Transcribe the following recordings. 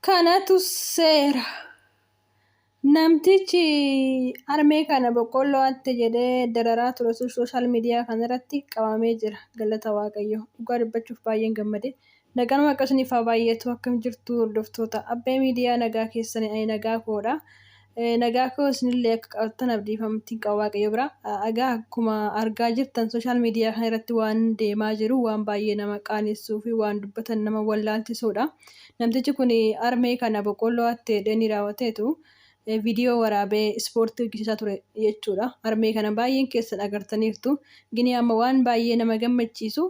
Kanatu seera. Namtichi harmee kana boqqoolloo hatte jedhee dararaa ture sun social media kanarratti qabamee jira. Galata Waaqayyoo. Dhugaa dubbachuuf baay'een gammade. Nagaan Waaqa isiniif haa baay'atu. Akkam jirtu hordoftoota Abbee Miidiyaa nagaa keessanii ani nagaa koodha. Nagaa koo isinillee akka qabattan abdii fi amantiin qaba Waaqayyo bira. Egaa akkuma argaa jirtan social media kana irratti waan deemaa jiru waan baay'ee nama qaanessuu fi waan dubbatan nama wallaalchisuudha. Namtichi kun harmee kana boqqoolloo hatte jedhee ni raawwateetu viidiyoo waraabee ispoortii hojjechiisaa ture jechuudha. Harmee kana baay'een keessan agartaniirtu. Gini amma waan baay'ee nama gammachiisu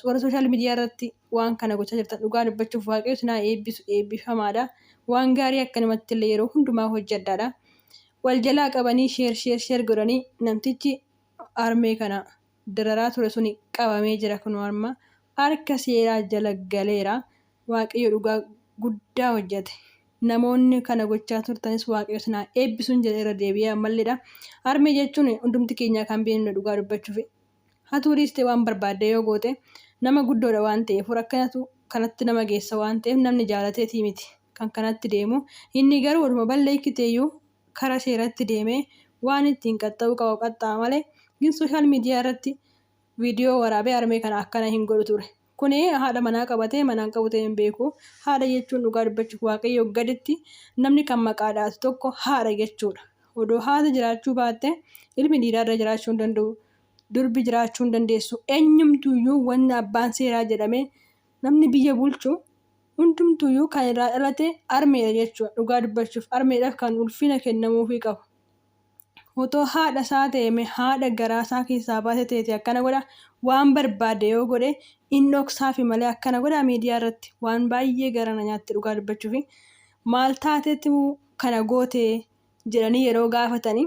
warra sooshaal miidiyaa irratti waan kana gochaa jirtan dhugaa dubbachuuf waaqayyo isin haa eebbisu eebbifamaadha. Waan gaarii akkanumatti illee yeroo hundumaa hojjedhaadha. Wal jalaa qabanii sheer sheer sheer godhanii namtichi harmee kana dararaa ture suni qabamee jira kunoo amma harka seeraa jala galeera. Waaqayyo dhugaa guddaa hojjete. Namoonni kana gochaa turtanis Waaqayyo isin haa eebbisuun jedha irra deebi'ee ammalleedha. Harmee jechuun hundumti keenyaa kan beeknudha dhugaa dubbachuuf. Hatuu dhiistee waan barbaadde yoo goote nama guddoodha waan ta'eef rakkinatu kanatti nama geessa waan ta'eef namni jaalateetii miti kan kanatti deemu. Inni garuu oduma balleessiteeyyuu kara seeratti deemee waan ittiin qaxxa'uu qabu qaxxa'a malee gin social media irratti video waraabee harmee kana akkana hin godhu ture. Kuni haadha manaa qabatee manaan qabu ta'e hin beeku. Haadha jechuun dhugaa dubbachuuf waaqayyoo gaditti namni kan maqaa dhahatu tokko haadha jechuudha. Odoo haati jiraachuu baatte ilmi dhiiraa irra jiraachuu hin danda'u. Durbi jiraachuu hin dandeessu. Eenyumtuuyyuu wanni abbaan seeraa jedhamee namni biyya bulchu hundumtuuyyuu kan irraa dhalate harmeedha jechuudha. Dhugaa dubbachuuf harmeedhaaf kan ulfina kennamuufii qabu. Otoo haadha isaa ta'e mee haadha garaa isaa keessaa baate ta'eeti akkana godha waan barbaade yoo godhe in dhoksaafi malee akkana godha miidiyaa irratti waan baay'ee gara na nyaatti dhugaa dubbachuufi maal taateetu kana goote jedhanii yeroo gaafatanii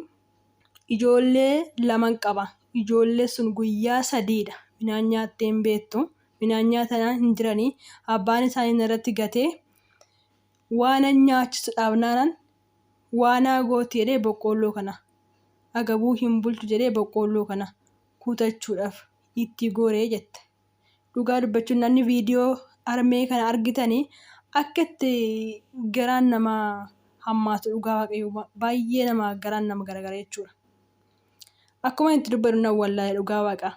ijoollee laman qaba ijoollee sun guyyaa sadiidha midhaan nyaattee hin beektu midhaan nyaatanaa hin jiranii abbaan isaanii narratti gatee waanan nyaachisu dhaabnaanan waa naa gooti jedhee boqqoolloo kana agabuu hin bulchu jedhee boqqoolloo kana kutachuudhaaf itti gore jette. Dhugaa dubbachuun namni viidiyoo harmee kana argitanii akka itti garaan nama hammaatu dhugaa waaqayyoo baay'ee nama garaan nama garagara jechuudha. Akkuma itti dubbadhu nan wallaale dhugaa waaqaa.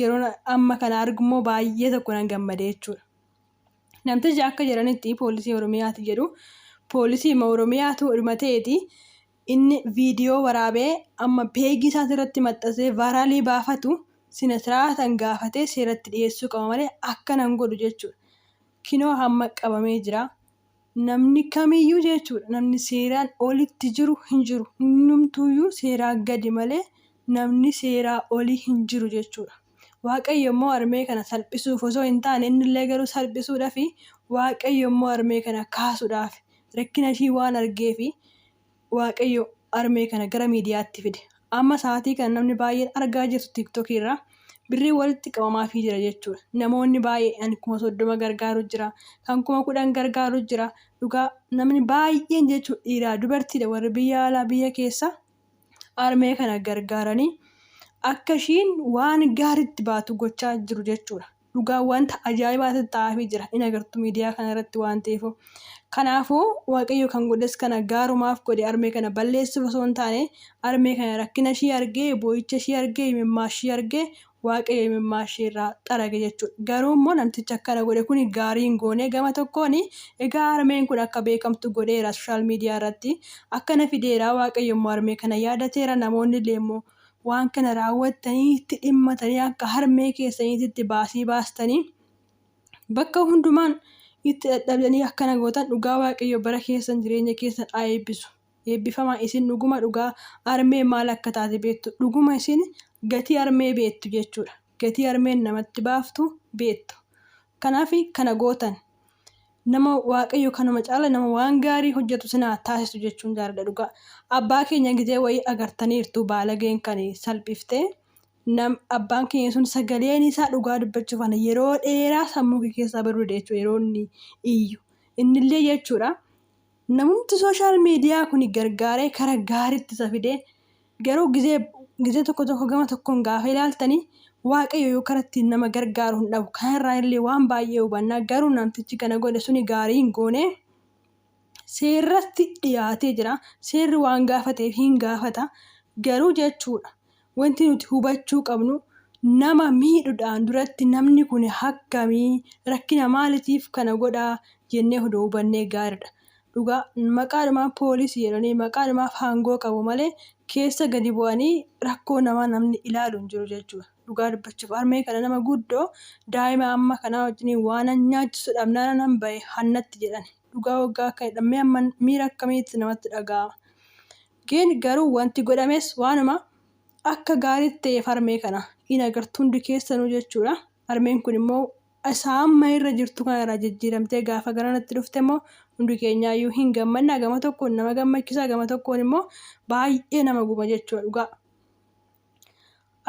Yeroo amma kana argummoo baay'ee tokko nan gammade jechuudha. Namtichi akka jedhanitti poolisii Oromiyaati jedhu. Poolisii Oromiyaatu dhuma ta'eeti inni viidiyoo waraabee amma peegii isaati irratti maxxansee vaaraalii baafatu sina siraatan gaafatee seeratti dhiyeessuu qaba malee akkana hin godhu jechuudha. Kinoo hamma qabamee jira. Namni kamiyyuu jechuudha namni seeraan olitti jiru hin jiru. Hundumtuuyyuu seeraa gadi malee namni seeraa olii hin jiru jechuudha. Waaqayyo immoo harmee kana salphisuuf osoo hin taane innillee garuu salphisuudhafi Waaqayyo immoo harmee kana kaasuudhaaf rakkina ishii waan argeefi Waaqayyo harmee kana gara miidiyaatti fide. Amma sa'aatii kana namni baay'een argaa jirtu tiiktokii irraa birrii walitti qabamaafii jira jechuudha. Namoonni baay'ee an 30,000 gargaaru jira, kan 10,000 gargaaru jira. Dhugaa namni baay'een jechuudha dhiiraa dubartiidha warri biyya alaa biyya keessaa. harmee kana gargaaranii akka ishiin waan gaariitti baatu gochaa jiru jechuudha. Dhugaa wanta ajaa'ibaatu ta'aafii jira. In agartu miidiyaa kana irratti waan ta'eef. Kanaafuu Waaqayyo kan godhes kana gaarumaaf godhe harmee kana balleessuuf osoo hin taane harmee kana rakkina ishii argee boo'icha ishii argee imimmaa ishii argee Waaqayyo imimmaa ishee irraa xarage jechuudha. Garuu immoo namtichi akkana godhe kuni gaarii hin goone gama tokkoon egaa harmeen kun akka beekamtu godheera social media irratti akkana fideera Waaqayyo immoo harmee kana yaadateera namoonni illee immoo waan kana raawwattanii itti dhimmatanii akka harmee keessaniititti baasii baastanii bakka hundumaan itti dadhabdanii akkana gootan dhugaa Waaqayyo bara keessan jireenya keessan haa eebbisu. Eebbifamaa isin dhuguma dhugaa armee maal akka taate beektu dhuguma isin gatii armee beektu jechuudha gatii armeen namatti baaftu beektu kanaaf kana gootan nama waaqayyo kanuma caala nama waan gaarii hojjetu isin haa taasisu jechuun jaaladha dhugaa abbaa keenya gizee wayii agartaniirtu baalageen kan salphiftee nam abbaan keenya sun sagaleen isaa dhugaa dubbachuuf ana yeroo dheeraa sammuu kee keessaa baduu dide jechuudha yeroo inni iyyu innillee jechuudha Namumti social media kuni gargaaree kara gaariitti isa fidee garuu gizee gizee tokko tokko gama tokkoon gaafa ilaaltanii waaqayyo yoo kara ittiin nama gargaaru hin dhabu kanarraa illee waan baay'ee hubanna garuu namtichi kana godhe suni gaarii hin goone. Seerratti dhiyaatee jira. Seerri waan gaafateef hin gaafata. Garuu jechuudha wanti nuti hubachuu qabnu nama miidhudhaan duratti namni kun akkamii rakkina maalitiif kana godhaa jennee odoo hubannee gaariidha. Dhugaa maqaadhumaaf poolisii jedhanii maqaadhumaaf aangoo qabu malee keessa gadi bu'anii rakkoo namaa namni ilaalu hin jiru jechuudha. Dhugaa dubbachuuf harmee kana nama guddoo daa'ima amma kanaa wajjiniin waanan nyaachisu dhabnaan nan bahe hannatti jedhan. Dhugaa waggaa akka jedhan amma miira akkamiitti namatti dhaga'ama. Gin garuu wanti godhames waanuma akka gaariitti ta'eef harmee kana in agartu hundi keessanuu jechuudha. Harmeen kun immoo isa amma irra jirtu kana irraa jijjiiramtee gaafa garanatti dhufte immoo hundi keenyaayyuu hin gammanna. Gama tokkoon nama gammachiisa, gama tokkoon immoo baay'ee nama guba jechuudha dhugaa.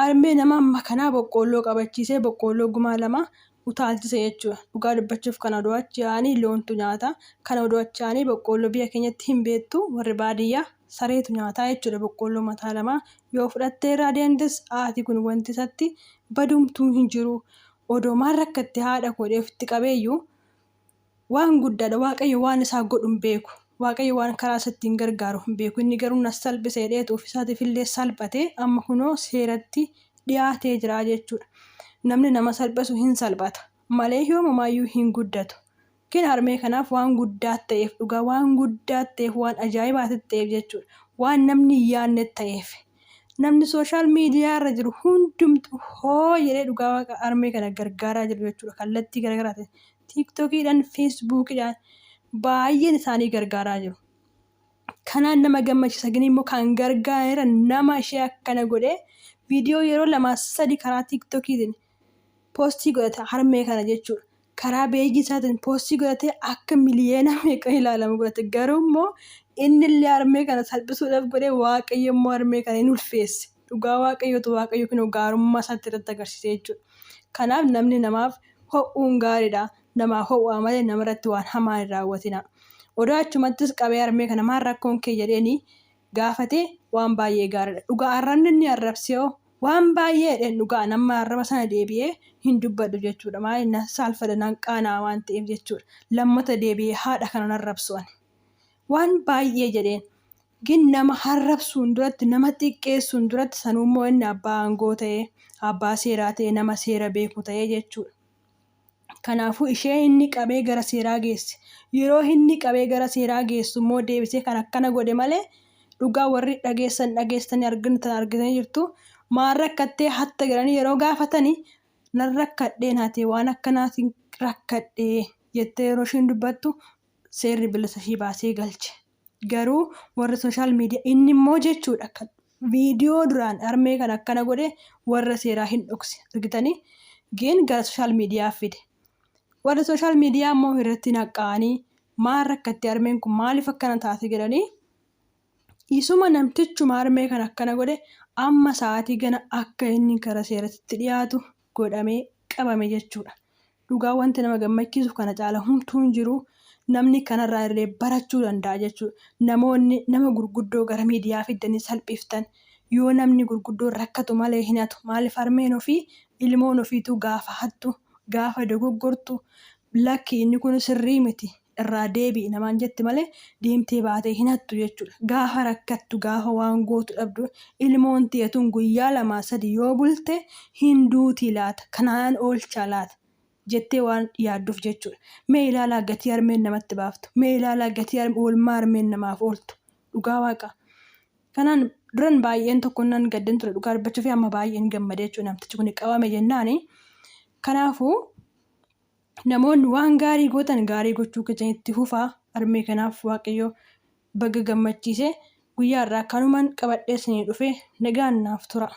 Harmee nama amma kanaa boqqoolloo qabachiisee boqqoolloo gumaa 2 utaalchise jechuudha. Dhugaa dubbachuuf kana odoo achi yaa'anii loontu nyaata. Kana odoo achi yaa'anii boqqoolloo biyya keenyatti hin beektu warri baadiyyaa sareetu nyaataa jechuudha boqqoolloo mataa lama. Yoo fudhattee irraa deemtes haati kun wanti isatti badumtuu hin jiru. Odoo maal rakkatte haadha koo jedhee ofitti qabeeyyuu Waan guddaadha. Waaqayyo waan isaa godhu hin beeku. Waaqayyo waan karaa isa ittiin gargaaru hin beeku. Inni garuu na salphise jedheetu ofiisaatiif illee salphate amma kunoo seeratti dhiyaatee jira jechuudha. Namni nama salphisu hin salphata malee yoomumaayyuu hin guddatu. Gin harmee kanaaf waan guddaa ta'eef dhugaa waan guddaa ta'eef waan ajaa'ibaati ta'eef jechuudha. Waan namni hin yaadne ta'eef. Namni sooshaal miidiyaa irra jiru hundumtu hoo jedhee dhugaa waaqa harmee kana gargaaraa jiru jechuudha. Kallattii garaagaraatiin. Tiiktokiidhaan, Feesbuukidhaan baay'een isaanii gargaaraa jiru. Kanaan nama gammachiisa gin immoo kan gargaareera nama ishee akkana godhee viidiyoo yeroo lamaa sadi karaa tiiktokiitiin poostii godhate harmee kana jechuudha. Karaa beejii isaatiin poostii godhatee akka miliyeena meeqa ilaalamu godhate. Garuu immoo inni illee harmee kana salphisuudhaaf godhee waaqayyo immoo harmee kana hin ulfeesse. Dhugaa waaqayyootu waaqayyo kunoo gaarummaa isaatti irratti agarsiise jechuudha. Kanaaf namni namaaf ho'uun gaariidha. Namaa ho'aa malee namarratti waan hamaa hin raawwatinaa. Odoo achumattis qabee harmee kana maal rakkoon kee jedheenii gaafatee waan baay'ee gaariidha. Dhugaa arrabni inni arrabse hoo waan baay'ee jedheen dhugaa an amma arraba sana deebi'ee hin dubbadhu jechuudha. Maali nan saalfadha nan qaana'a waan ta'eef jechuudha. Lammata deebi'ee haadha kana nan arrabsu ani. Waan baay'ee jedheen. Gin nama harrabsuun duratti, nama xiqqeessuun duratti sanuu immoo inni abbaa aangoo ta'ee, abbaa seeraa ta'ee, nama seera beeku ta'ee jechuudha. Kanaafuu ishee inni qabee gara seeraa geesse. Yeroo inni qabee gara seeraa geessu immoo deebisee kan akkana godhe malee dhugaa warri dhageessan dhageessanii argitan argitanii jirtu. Maal rakkattee hatta jedhanii yeroo gaafatani nan rakkadheen hate waan akkanaatiin rakkadhee jettee yeroo isheen dubbattu seerri bilisa ishii baasee galche. Garuu warri social media inni immoo jechuudha kan viidiyoo duraan harmee kan akkana godhe warra seeraa hin dhokse argitanii geen gara social media fide. Warri social media immoo irratti naqqa'anii maal rakkatte harmeen kun maaliif akkana taate jedhanii isuma namtichuma harmee kan akkana godhe amma sa'aatii gana akka inni gara seeratti dhiyaatu godhamee qabame jechuudha. Dhugaa wanti nama gammachiisu kana caala humtuu hin jiru. Namni kanarraa illee barachuu danda'a jechuudha. Namoonni nama gurguddoo gara miidiyaa fiddanii salphiftan yoo namni gurguddoon rakkatu malee hin hatu. Maaliif harmeen ofii ilmoon ofiituu gaafa hattu gaafa dogoggortu lakki inni kun sirrii miti irraa deebi'i namaan jetti malee deemtee baatee hin hattu jechuudha. Gaafa rakkattu gaafa waan gootu dhabdu ilmoon tiyya tun guyyaa lamaa sadi yoo bulte hin duutii laata kanaanan oolchaa laata jettee waan yaadduuf jechuudha. Mee ilaalaa gatii harmeen namatti baaftu. Mee ilaalaa gatii oolmaa harmeen namaaf ooltu. Dhugaa waaqa. Kanaan duran baay'een tokko nan gadden ture dhugaa dubbachuu fi amma baay'een gammade jechuudha namtichi kun qabame jennaani. Kanaafuu Namoonni waan gaarii gootan gaarii gochuu keessan itti fufaa. Harmee kanaaf Waaqayyo baga gammachiise. Guyyaa har'aa kanuman qabadhee isinii dhufe. Nagaan naaf tura.